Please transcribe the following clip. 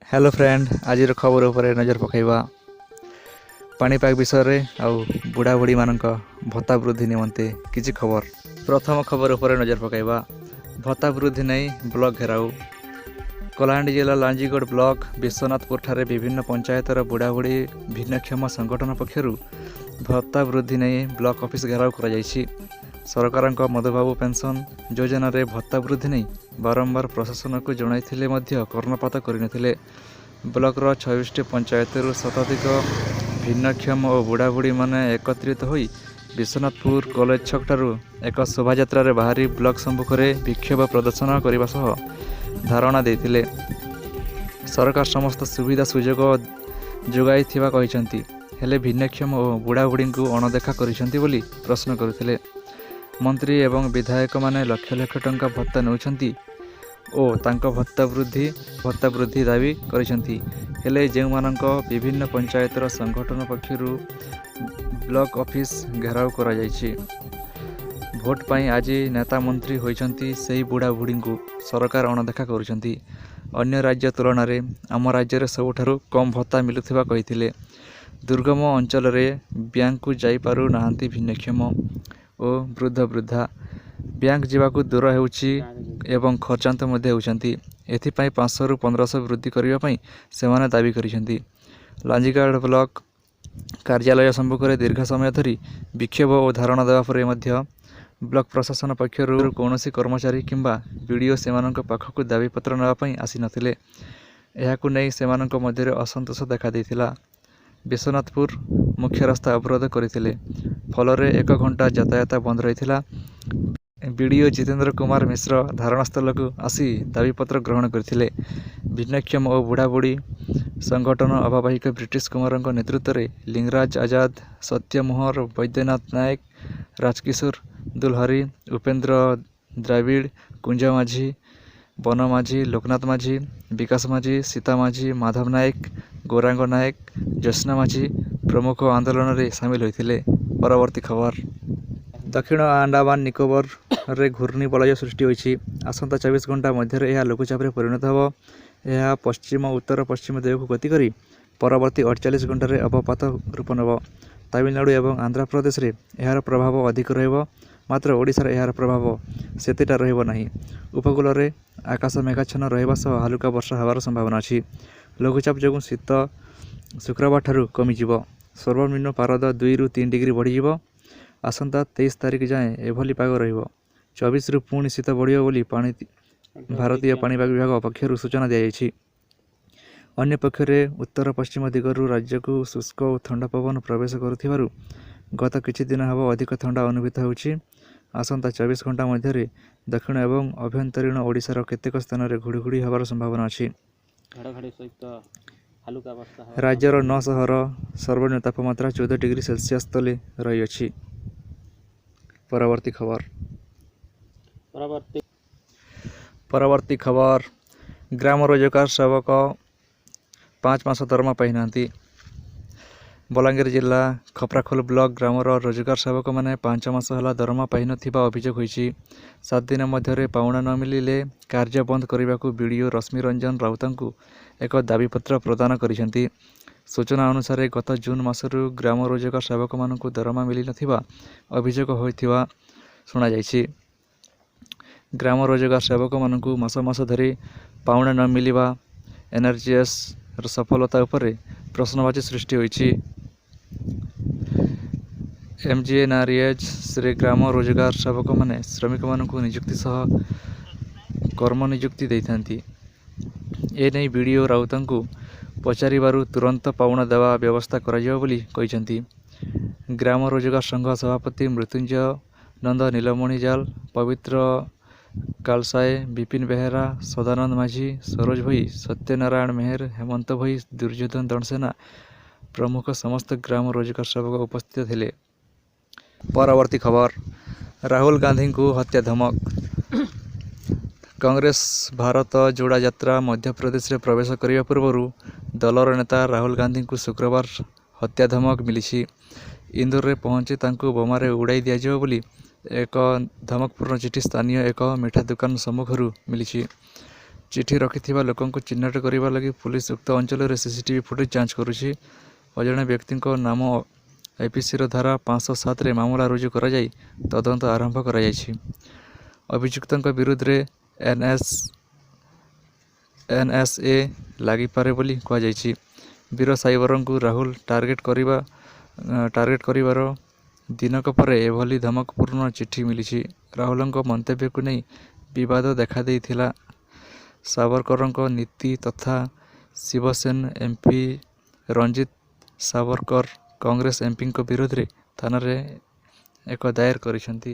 Hello friend, ଆଜିର ଖବର ଉପରେ ନଜର ପକାଇବା ପାଣିପାଗ ବିଷୟରେ ଆଉ ବୁଢ଼ା ବୁଢ଼ୀମାନଙ୍କ ଭତ୍ତା ବୃଦ୍ଧି ନିମନ୍ତେ କିଛି ଖବର। ପ୍ରଥମ ଖବର ଉପରେ ନଜର ପକାଇବା, ଭତ୍ତା ବୃଦ୍ଧି ନେଇ ବ୍ଲକ ଘେରାଉ। କଳାହାଣ୍ଡି ଜିଲ୍ଲା ଲାଞ୍ଜିଗଡ଼ ବ୍ଲକ ବିଶ୍ୱନାଥପୁରଠାରେ ବିଭିନ୍ନ ପଞ୍ଚାୟତର ବୁଢ଼ାବୁଢ଼ୀ ଭିନ୍ନକ୍ଷମ ସଂଗଠନ ପକ୍ଷରୁ ଭତ୍ତା ବୃଦ୍ଧି ନେଇ ବ୍ଲକ ଅଫିସ ଘେରାଉ କରାଯାଇଛି। ସରକାରଙ୍କ ମଧୁବାବୁ ପେନ୍ସନ୍ ଯୋଜନାରେ ଭତ୍ତା ବୃଦ୍ଧି ନେଇ ବାରମ୍ବାର ପ୍ରଶାସନକୁ ଜଣାଇଥିଲେ ମଧ୍ୟ କର୍ଣ୍ଣପାତ କରିନଥିଲେ। ବ୍ଲକର 26ଟି ପଞ୍ଚାୟତରୁ ଶତାଧିକ ଭିନ୍ନକ୍ଷମ ଓ ବୁଢ଼ାବୁଢ଼ୀମାନେ ଏକତ୍ରିତ ହୋଇ ବିଶ୍ୱନାଥପୁର କଲେଜ ଛକଠାରୁ ଏକ ଶୋଭାଯାତ୍ରାରେ ବାହାରି ବ୍ଲକ ସମ୍ମୁଖରେ ବିକ୍ଷୋଭ ପ୍ରଦର୍ଶନ କରିବା ସହ ଧାରଣା ଦେଇଥିଲେ। ସରକାର ସମସ୍ତ ସୁବିଧା ସୁଯୋଗ ଯୋଗାଇଥିବା କହିଛନ୍ତି, ହେଲେ ଭିନ୍ନକ୍ଷମ ଓ ବୁଢ଼ାବୁଢ଼ୀଙ୍କୁ ଅଣଦେଖା କରିଛନ୍ତି ବୋଲି ପ୍ରଶ୍ନ କରିଥିଲେ। ମନ୍ତ୍ରୀ ଏବଂ ବିଧାୟକମାନେ ଲକ୍ଷ ଲକ୍ଷ ଟଙ୍କା ଭତ୍ତା ନେଉଛନ୍ତି ଓ ତାଙ୍କ ଭତ୍ତା ବୃଦ୍ଧି ଦାବି କରିଛନ୍ତି। ହେଲେ ଯେଉଁମାନଙ୍କ ବିଭିନ୍ନ ପଞ୍ଚାୟତର ସଂଗଠନ ପକ୍ଷରୁ ବ୍ଲକ ଅଫିସ ଘେରାଉ କରାଯାଇଛି। ଭୋଟ ପାଇଁ ଆଜି ନେତା ମନ୍ତ୍ରୀ ହୋଇଛନ୍ତି, ସେହି ବୁଢ଼ାବୁଢ଼ୀଙ୍କୁ ସରକାର ଅଣଦେଖା କରୁଛନ୍ତି। ଅନ୍ୟ ରାଜ୍ୟ ତୁଳନାରେ ଆମ ରାଜ୍ୟରେ ସବୁଠାରୁ କମ୍ ଭତ୍ତା ମିଳୁଥିବା କହିଥିଲେ। ଦୁର୍ଗମ ଅଞ୍ଚଳରେ ବ୍ୟାଙ୍କକୁ ଯାଇପାରୁ ନାହାନ୍ତି ଭିନ୍ନକ୍ଷମ ଓ ବୃଦ୍ଧ ବୃଦ୍ଧା। ବ୍ୟାଙ୍କ ଯିବାକୁ ଦୂର ହେଉଛି ଏବଂ ଖର୍ଚ୍ଚାନ୍ତ ମଧ୍ୟ ହେଉଛନ୍ତି। ଏଥିପାଇଁ 500ରୁ 1500 ବୃଦ୍ଧି କରିବା ପାଇଁ ସେମାନେ ଦାବି କରିଛନ୍ତି। ଲାଞ୍ଜିଗଡ଼ ବ୍ଲକ କାର୍ଯ୍ୟାଳୟ ସମ୍ମୁଖରେ ଦୀର୍ଘ ସମୟ ଧରି ବିକ୍ଷୋଭ ଓ ଧାରଣା ଦେବା ପରେ ମଧ୍ୟ ବ୍ଲକ ପ୍ରଶାସନ ପକ୍ଷରୁ କୌଣସି କର୍ମଚାରୀ କିମ୍ବା ବିଡ଼ିଓ ସେମାନଙ୍କ ପାଖକୁ ଦାବିପତ୍ର ନେବା ପାଇଁ ଆସିନଥିଲେ। ଏହାକୁ ନେଇ ସେମାନଙ୍କ ମଧ୍ୟରେ ଅସନ୍ତୋଷ ଦେଖାଦେଇଥିଲା। ବିଶ୍ୱନାଥପୁର ମୁଖ୍ୟ ରାସ୍ତା ଅବରୋଧ କରିଥିଲେ। ଫଳରେ ଏକ ଘଣ୍ଟା ଯାତାୟାତ ବନ୍ଦ ରହିଥିଲା। ବିଡ଼ିଓ ଜିତେନ୍ଦ୍ର କୁମାର ମିଶ୍ର ଧାରଣାସ୍ଥଳକୁ ଆସି ଦାବିପତ୍ର ଗ୍ରହଣ କରିଥିଲେ। ଭିନ୍ନକ୍ଷମ ଓ ବୁଢ଼ାବୁଢ଼ୀ ସଂଗଠନ ଆବାହକ ବ୍ରିଟିଶ କୁମାରଙ୍କ ନେତୃତ୍ୱରେ ଲିଙ୍ଗରାଜ ଆଜାଦ, ସତ୍ୟ ମୋହର, ବୈଦ୍ୟନାଥ ନାୟକ, ରାଜକିଶୋର ଦୁଲହରି, ଉପେନ୍ଦ୍ର ଦ୍ରାବିଡ଼, କୁଞ୍ଜ ମାଝୀ, ବନ ମାଝୀ, ଲୋକନାଥ ମାଝୀ, ବିକାଶ ମାଝୀ, ସୀତା ମାଝୀ, ମାଧବ ନାୟକ, ଗୌରାଙ୍ଗ ନାୟକ, ଜ୍ୟୋତ୍ସ୍ନା ମାଝୀ ପ୍ରମୁଖ ଆନ୍ଦୋଳନରେ ସାମିଲ ହୋଇଥିଲେ। ପରବର୍ତ୍ତୀ ଖବର, ଦକ୍ଷିଣ ଆଣ୍ଡାମାନ ନିକୋବରରେ ଘୂର୍ଣ୍ଣିବଳୟ ସୃଷ୍ଟି ହୋଇଛି। ଆସନ୍ତା 24 ଘଣ୍ଟା ମଧ୍ୟରେ ଏହା ଲଘୁଚାପରେ ପରିଣତ ହେବ। ଏହା ପଶ୍ଚିମ ଉତ୍ତର ପଶ୍ଚିମ ଦିଗକୁ ଗତି କରି ପରବର୍ତ୍ତୀ 48 ଘଣ୍ଟାରେ ଅବପାତ ରୂପ ନେବ। ତାମିଲନାଡ଼ୁ ଏବଂ ଆନ୍ଧ୍ରପ୍ରଦେଶରେ ଏହାର ପ୍ରଭାବ ଅଧିକ ରହିବ, ମାତ୍ର ଓଡ଼ିଶାରେ ଏହାର ପ୍ରଭାବ ସେତେଟା ରହିବ ନାହିଁ। ଉପକୂଳରେ ଆକାଶ ମେଘାଚ୍ଛନ୍ନ ରହିବା ସହ ହାଲୁକା ବର୍ଷା ହେବାର ସମ୍ଭାବନା ଅଛି। ଲଘୁଚାପ ଯୋଗୁଁ ଶୀତ ଶୁକ୍ରବାରଠାରୁ କମିଯିବ। ସର୍ବନିମ୍ନ ପାରଦ 2ରୁ 3 ଡିଗ୍ରୀ ବଢ଼ିଯିବ। ଆସନ୍ତା 23 ତାରିଖ ଯାଏଁ ଏଭଳି ପାଗ ରହିବ। 24ରୁ ପୁଣି ଶୀତ ବଢ଼ିବ ବୋଲି ଭାରତୀୟ ପାଣିପାଗ ବିଭାଗ ପକ୍ଷରୁ ସୂଚନା ଦିଆଯାଇଛି। ଅନ୍ୟପକ୍ଷରେ ଉତ୍ତର ପଶ୍ଚିମ ଦିଗରୁ ରାଜ୍ୟକୁ ଶୁଷ୍କ ଓ ଥଣ୍ଡା ପବନ ପ୍ରବେଶ କରୁଥିବାରୁ ଗତ କିଛି ଦିନ ହେବ ଅଧିକ ଥଣ୍ଡା ଅନୁଭୂତ ହେଉଛି। ଆସନ୍ତା 24 ଘଣ୍ଟା ମଧ୍ୟରେ ଦକ୍ଷିଣ ଏବଂ ଆଭ୍ୟନ୍ତରୀଣ ଓଡ଼ିଶାର କେତେକ ସ୍ଥାନରେ ଘଡ଼ଘଡ଼ି ହେବାର ସମ୍ଭାବନା ଅଛି। ଘଡ଼ଘଡ଼ି ସହିତ ହାଲୁକା ବର୍ଷା ହେବାର ରାଜ୍ୟର ନଅ ସହର ସର୍ବନିମ୍ନ ତାପମାତ୍ରା 14 ଡିଗ୍ରୀ ସେଲସିୟସ୍ ତଳେ ରହିଅଛି। ପରବର୍ତ୍ତୀ ଖବର। ପରବର୍ତ୍ତୀ ପରବର୍ତ୍ତୀ ଖବର, ଗ୍ରାମ ରୋଜଗାର ସେବକ 5 ମାସ ଦରମା ପାଇନାହାନ୍ତି। ବଲାଙ୍ଗୀର ଜିଲ୍ଲା ଖପ୍ରାଖୋଲ ବ୍ଲକ ଗ୍ରାମର ରୋଜଗାର ସେବକମାନେ 5 ମାସ ହେଲା ଦରମା ପାଇନଥିବା ଅଭିଯୋଗ ହୋଇଛି। 7 ଦିନ ମଧ୍ୟରେ ପାଉଣା ନ ମିଳିଲେ କାର୍ଯ୍ୟ ବନ୍ଦ କରିବାକୁ ବିଡ଼ିଓ ରଶ୍ମିରଞ୍ଜନ ରାଉତଙ୍କୁ ଏକ ଦାବିପତ୍ର ପ୍ରଦାନ କରିଛନ୍ତି। ସୂଚନା ଅନୁସାରେ, ଗତ ଜୁନ୍ ମାସରୁ ଗ୍ରାମ ରୋଜଗାର ସେବକମାନଙ୍କୁ ଦରମା ମିଳିନଥିବା ଅଭିଯୋଗ ହୋଇଥିବା ଶୁଣାଯାଇଛି। ଗ୍ରାମ ରୋଜଗାର ସେବକମାନଙ୍କୁ ମାସ ମାସ ଧରି ପାଉଣା ନ ମିଳିବା ଏନ୍ଆର୍ଜିଏସ୍ର ସଫଳତା ଉପରେ ପ୍ରଶ୍ନବାଚୀ ସୃଷ୍ଟି ହୋଇଛି। ଏମ୍ଜିଏନ୍ଆର୍ଇଜିଏସ୍ରେ ଗ୍ରାମ ରୋଜଗାର ସେବକମାନେ ଶ୍ରମିକମାନଙ୍କୁ ନିଯୁକ୍ତି ସହ କର୍ମନିଯୁକ୍ତି ଦେଇଥାନ୍ତି। ଏନେଇ ବିଡ଼ିଓ ରାଉତଙ୍କୁ ପଚାରିବାରୁ ତୁରନ୍ତ ପାଉଣା ଦେବା ବ୍ୟବସ୍ଥା କରାଯିବ ବୋଲି କହିଛନ୍ତି। ଗ୍ରାମ ରୋଜଗାର ସଂଘ ସଭାପତି ମୃତ୍ୟୁଞ୍ଜୟ ନନ୍ଦ, ନୀଳମଣି ଜାଲ, ପବିତ୍ର କାଲସାଏ, ବିପିନ ବେହେରା, ସଦାନନ୍ଦ ମାଝୀ, ସରୋଜ ଭୋଇ, ସତ୍ୟନାରାୟଣ ମେହେର, ହେମନ୍ତ ଭୋଇ, ଦୁର୍ଯ୍ୟୋଧନ ଦଣ୍ଡସେନା ପ୍ରମୁଖ ସମସ୍ତ ଗ୍ରାମ ରୋଜଗାର ସେବକ ଉପସ୍ଥିତ ଥିଲେ। ପରବର୍ତ୍ତୀ ଖବର, ରାହୁଲ ଗାନ୍ଧୀଙ୍କୁ ହତ୍ୟା ଧମକ। କଂଗ୍ରେସ ଭାରତ ଯୋଡ଼ା ଯାତ୍ରା ମଧ୍ୟପ୍ରଦେଶରେ ପ୍ରବେଶ କରିବା ପୂର୍ବରୁ ଦଳର ନେତା ରାହୁଲ ଗାନ୍ଧୀଙ୍କୁ ଶୁକ୍ରବାର ହତ୍ୟା ଧମକ ମିଳିଛି। ଇନ୍ଦୋରରେ ପହଞ୍ଚି ତାଙ୍କୁ ବୋମାରେ ଉଡ଼ାଇ ଦିଆଯିବ ବୋଲି ଏକ ଧମକପୂର୍ଣ୍ଣ ଚିଠି ସ୍ଥାନୀୟ ଏକ ମିଠା ଦୋକାନ ସମ୍ମୁଖରୁ ମିଳିଛି। ଚିଠି ରଖିଥିବା ଲୋକଙ୍କୁ ଚିହ୍ନଟ କରିବା ଲାଗି ପୁଲିସ ଉକ୍ତ ଅଞ୍ଚଳରେ ସିସିଟିଭି ଫୁଟେଜ୍ ଯାଞ୍ଚ କରୁଛି। ଅଜଣା ବ୍ୟକ୍ତିଙ୍କ ନାମ ଆଇପିସିର ଧାରା 507ରେ ମାମଲା ରୁଜୁ କରାଯାଇ ତଦନ୍ତ ଆରମ୍ଭ କରାଯାଇଛି। ଅଭିଯୁକ୍ତଙ୍କ ବିରୁଦ୍ଧରେ ଏନ୍ଏସ୍ଏ ଲାଗିପାରେ ବୋଲି କୁହାଯାଇଛି। ବୀର ସାବରକରଙ୍କୁ ରାହୁଲ ଟାର୍ଗେଟ କରିବାର ଦିନକ ପରେ ଏଭଳି ଧମକପୂର୍ଣ୍ଣ ଚିଠି ମିଳିଛି। ରାହୁଲଙ୍କ ମନ୍ତବ୍ୟକୁ ନେଇ ବିବାଦ ଦେଖାଦେଇଥିଲା। ସାବରକରଙ୍କ ନାତି ତଥା ଶିବସେନା ଏମ୍ପି ରଞ୍ଜିତ ସାବରକର କଂଗ୍ରେସ ଏମ୍ପିଙ୍କ ବିରୋଧରେ ଥାନାରେ ଏକ ଦାଏର କରିଛନ୍ତି।